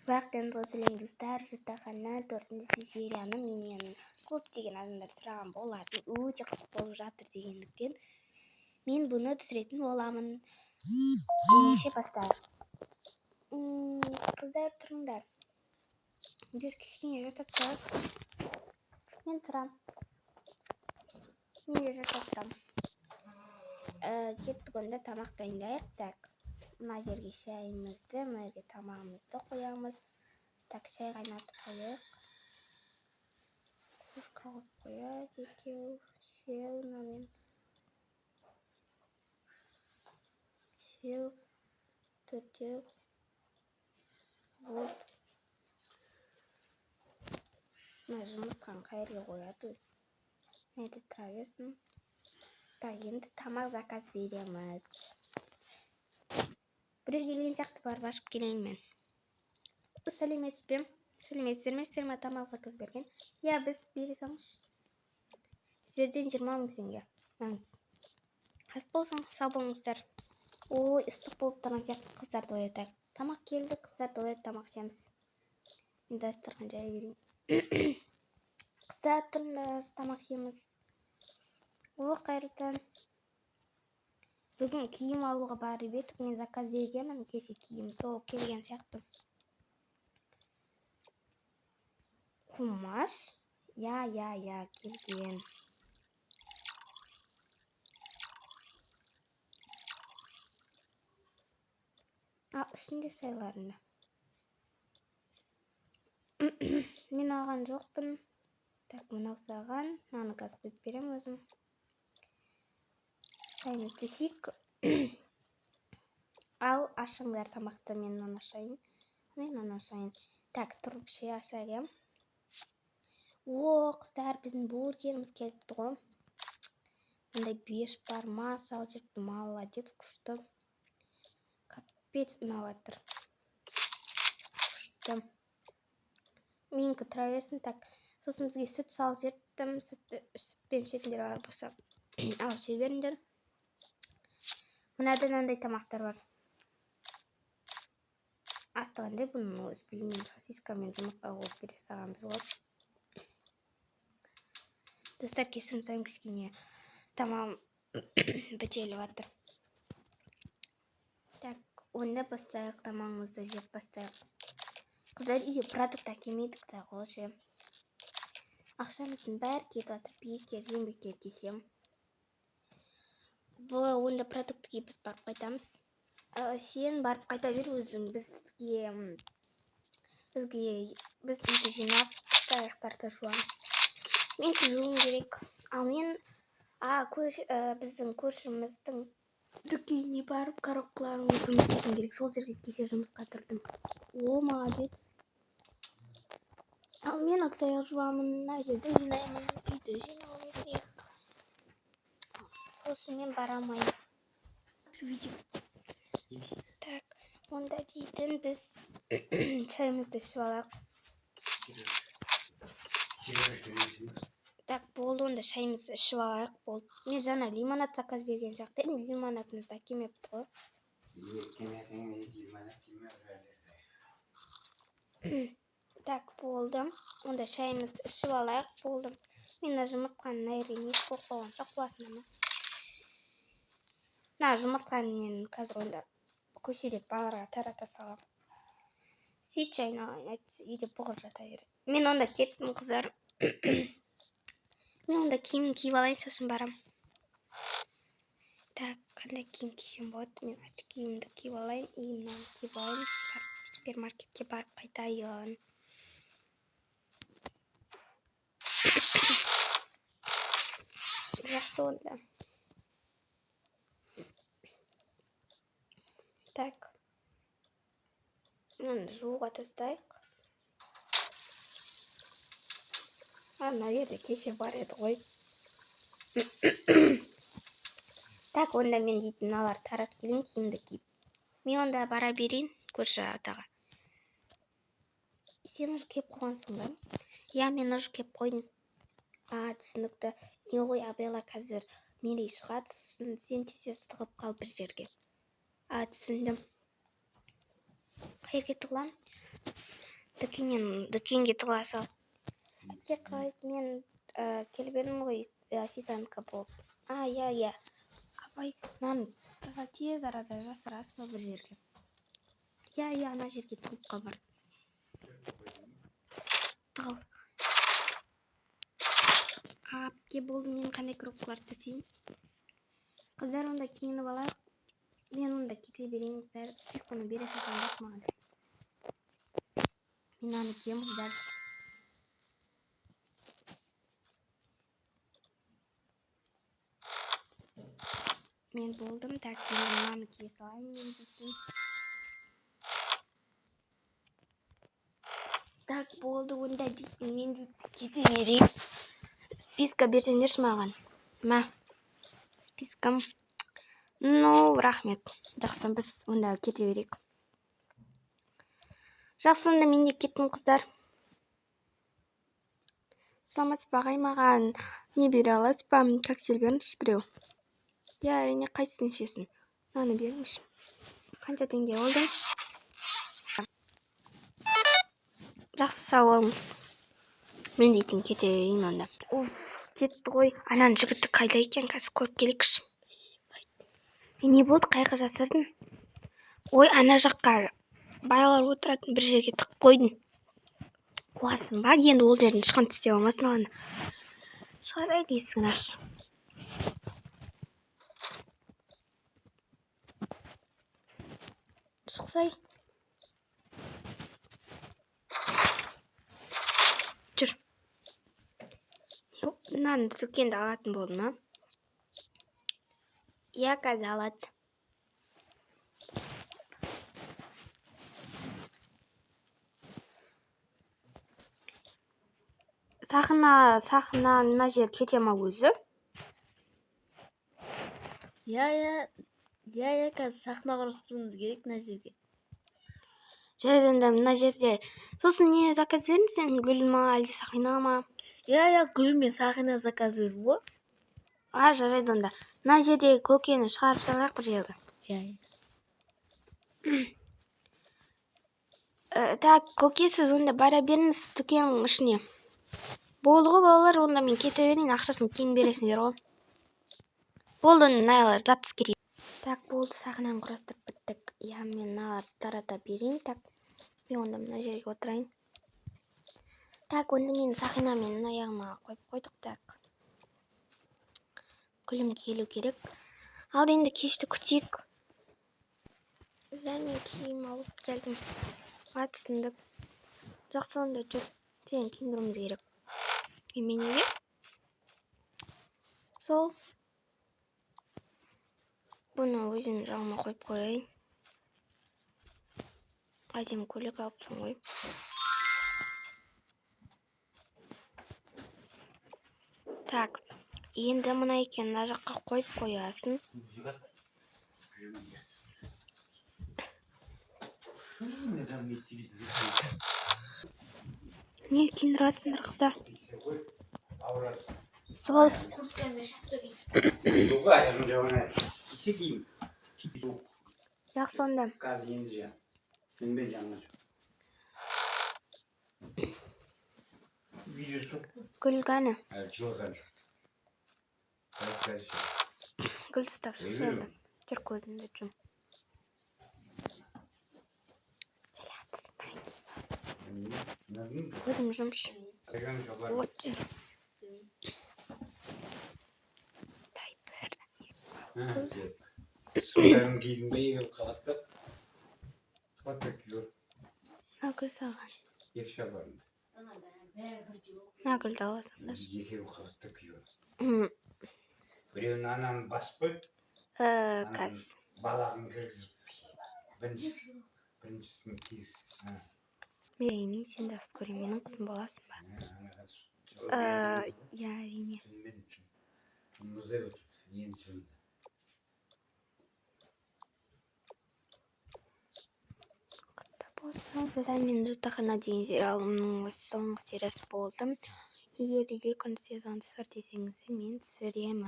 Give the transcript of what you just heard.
Барлықтарыңызға сәлем, достар! Жатақхана 4-ші серияны менен көптеген адамдар сұраған болатын. Өте қызық болып жатыр дегендіктен мен бұны түсіретін боламын. Ендеше бастайық. Қыздар, тұрыңдар. Біз кішкене жатып тұрайық. Мен тұрам. Мен де жатып тұрам. Кеттік онда, тамақ дайындайық. Так, мына жерге шайымызды, мына жерге тамағымызды қоямыз. Так, шай қайнатып қояйық. Кружка қойып қояйық, екеу, үшеу, мынамен. Үшеу, төртеу. Вот. Мына жұмыртқаны қай жерге қояды өзі? Мына жерде тұра берсін. Так, енді тамақ заказ береміз. Біреу келген сияқты, барып ашып келейін мен. Сәлеметсіз бе? Сәлеметсіздер ме? Сіздер ме тамақ заказ берген? Иә, біз, бере салыңызшы. Сіздерден 20 000 теңге. Алыңыз. Ас болсын, сау болыңыздар. Ой, ыстық болып тұрған сияқты, қыздарды оятайық. Тамақ келді, қыздарды оят, тамақ ішеміз. Мен дастархан жая берейін. Қыздар, тұрыңдар, тамақ ішеміз. О, қайырлы таң. Бүгін киім алуға барып едік, мен заказ бергенмін кеше киім, сол келген сияқты. Қумаш? Я, я, я, келген. Ал, ішінде шайларында. Мен алған жоқпын. Так, мынау саған. Мынаны қазір құйып беремін өзім. Шайымызды ішейік. Ал, ашыңдар тамақты, мен мынаны ашайын. Мен мынаны ашайын. Так, тұрып шай ашайық, иә. О, қыздар, біздің бургеріміз келіпті ғой. Мындай бешбармақ салып жіберіпті. Молодец, күшті. Капец, ұнап жатыр. Күшті. Менікі тұра берсін. Так, сосын бізге сүт салып жіберттім. Сүтпен ішетіндер бар болса, алып жей беріңдер. Мынада мынандай тамақтар бар. Аты қандай бұның өзі білмеймін. Сосиска мен жұмыртқа қойып бере салғанбыз ғой. Достар, кешірім сұраймын, кішкене тамағым бітеліп жатыр. Так, онда бастайық, тамағымызды жеп бастайық. Қыздар, үйге продукт әкелмедік та ғой ше. Ақшамыздың бәрі кетіп жатыр, бекер, еңбекке кешем. Бұл онда продуктіге біз барып қайтамыз. Сен барып қайта бер өзің, біз үйді жинап, ыдыс-аяқтарды жуамыз. Мен жуым керек. Ал мен, біздің көршіміздің дүкеніне барып коробкаларымды көмектесуім керек. Сол жерге кеше жұмысқа тұрдым. О, молодец. Ал мен ыдыс-аяқ жуамын, мына жерді жинаймын, үйді жинауым керек. Сол үшін мен бара алмаймын. Видео. Так, онда дейтін біз шайымызды ішіп алайық. Так, болды, онда шайымызды ішіп алайық, болды. Мен жаңа лимонад заказ берген сияқты едім, лимонадымызды әкелмепті ғой. Так, болды. Онда шайымызды ішіп алайық, болды. Мен мына жұмыртқаны мына жерге не қойып қойған сияқты, қуасыңдар ма? Мына жұмыртқаны мен қазір онда көшеде балаларға тарата саламын. Сөйтші айналайын, әйтпесе үйде бұғып жата береді. Мен онда кеттім, қыздар. Мен онда киімін киіп алайын, сосын барам. Так, қандай киім кисем болады? Мен очкиімді киіп алайын, и мынаны киіп алайын. Барып, супермаркетке барып қайтайын. Жақсы онда. Так. Мынаны жууға тастайық. А, мына жерде кеше бар еді ғой. Так, онда мен дейтін мыналарды таратып келейін, киімді киіп. Мен онда бара берейін көрші атаға. Сен уже кеп қойғансың ба? Иә, мен уже кеп қойдым. А, түсінікті. Не ғой, Абела қазір Мерей шығады, сосын сен тез-тез тығылып қал бір жерге. А, түсіндім. Қай жерге тығыламын? Дүкенге тығыла сал. Әпке, қалайсыз? Мен келіп едім ғой, официантка болып. А, иә, иә. Апай, мынаны тез арада жасырасыз ба бір жерге? Иә, иә, ана жерге тығылып қал, бар. Тығыл. Әпке, болды, мен қандай коробкаларды тасиын? Қыздар, онда киініп алайық. Мен онда кете берейін, қыздар. Списканы бере салсаңдаршы маған. Мен мынаны киемін, қыздар. Мен болдым. Так, енді мынаны кие салайын мен дейтін. Так, болды, онда дейтін мен дейтін кете берейін. Списка берсеңдерші маған. Мә, спискам. Ну, рахмет. Жақсы, біз онда кете берейік. Жақсы, онда мен де кеттім, қыздар. Саламатсыз ба, ағай, маған не бере аласыз ба? Коктейль беріңізші біреу. Иә, әрине, қайсысын ішесің? Мынаны беріңізші. Қанша теңге болды? Жақсы, сау болыңыз. Мен дейтін кете берейін онда. Уф, кетті ғой. Ананың жігіті қайда екен? Қазір көріп келейікші. Не болды, қайға жасырдың? Ой, ана жаққа байлар отыратын бір жерге тығып қойдың. Қуасың ба? Енді ол жерден ешқандай тістеп алмасын оған. Шығарайық, есігін аш. Шықсай. Жүр. Мынаны дүкенді алатын болды ма? Иә, қазір алады. Сахна, сахна, мына жер кете ма өзі? Иә, иә, иә, иә, қазір сахна құрастыруымыз керек мына жерге. Жарайды, онда мына жерде. Сосын не заказ бердің сен? Гүл ма, әлде сақина ма? Иә, иә, гүл мен сақина заказ бердім ғой. А, жарайды онда. Мына жердегі көкені шығарып салайық бір жерге. Иә, иә. Так, көке, сіз онда бара беріңіз дүкеннің ішіне. Болды ғой, балалар, онда мен кете берейін, ақшасын кейін бересіңдер ғой. Болды, онда мыналар запись керек. Так, болды, сахнаны құрастырып біттік. Иә, мен мыналарды тарата берейін. Так, мен онда мына жерге отырайын. Так, онда мен сахна мен мына аяғыма қойып қойдық. Так, гүлім келу керек. Ал енді кешті күтейік. Қыздар, мен киім алып келдім. А, түсіндік. Жақсы, онда жүр. Сені киіндіруіміз керек. Неменеге? Сол. Бұны өзімнің жағыма қойып қояйын. Әдемі көйлек алыпсың ғой. Так, енді мына екеуін мына жаққа қойып қоясың. Не киіндіріп жатсыңдар, қыздар? Сол. Жақсы онда. Гүл кәні. Гүл ұстап шықшы енді. Жүр, көзіңді жұм. Көзім жұмшы. Вот жүр. Тай бір. Шымдарын кидің бе, екі қабаттап? Қабаттап киіп. Мына гүл саған. Екі шалбарыңды. Мына гүлді аласыңдаршы. Екеуі қабаттап киіп. Біреуін ананы басып қой. Қазір. Балағын кіргізіп. Біріншісін кигіз. Мен сені жақсы көремін. Менің қызым боласың ба? Иә, әрине. Мұздай отырды, енді жылынды. Құтты болсын. Қыздар, мен жатақхана деген сериалымның осы соңғы сериясы болды. Егер де екінші сезон түсір десеңіздер, мен түсіремін.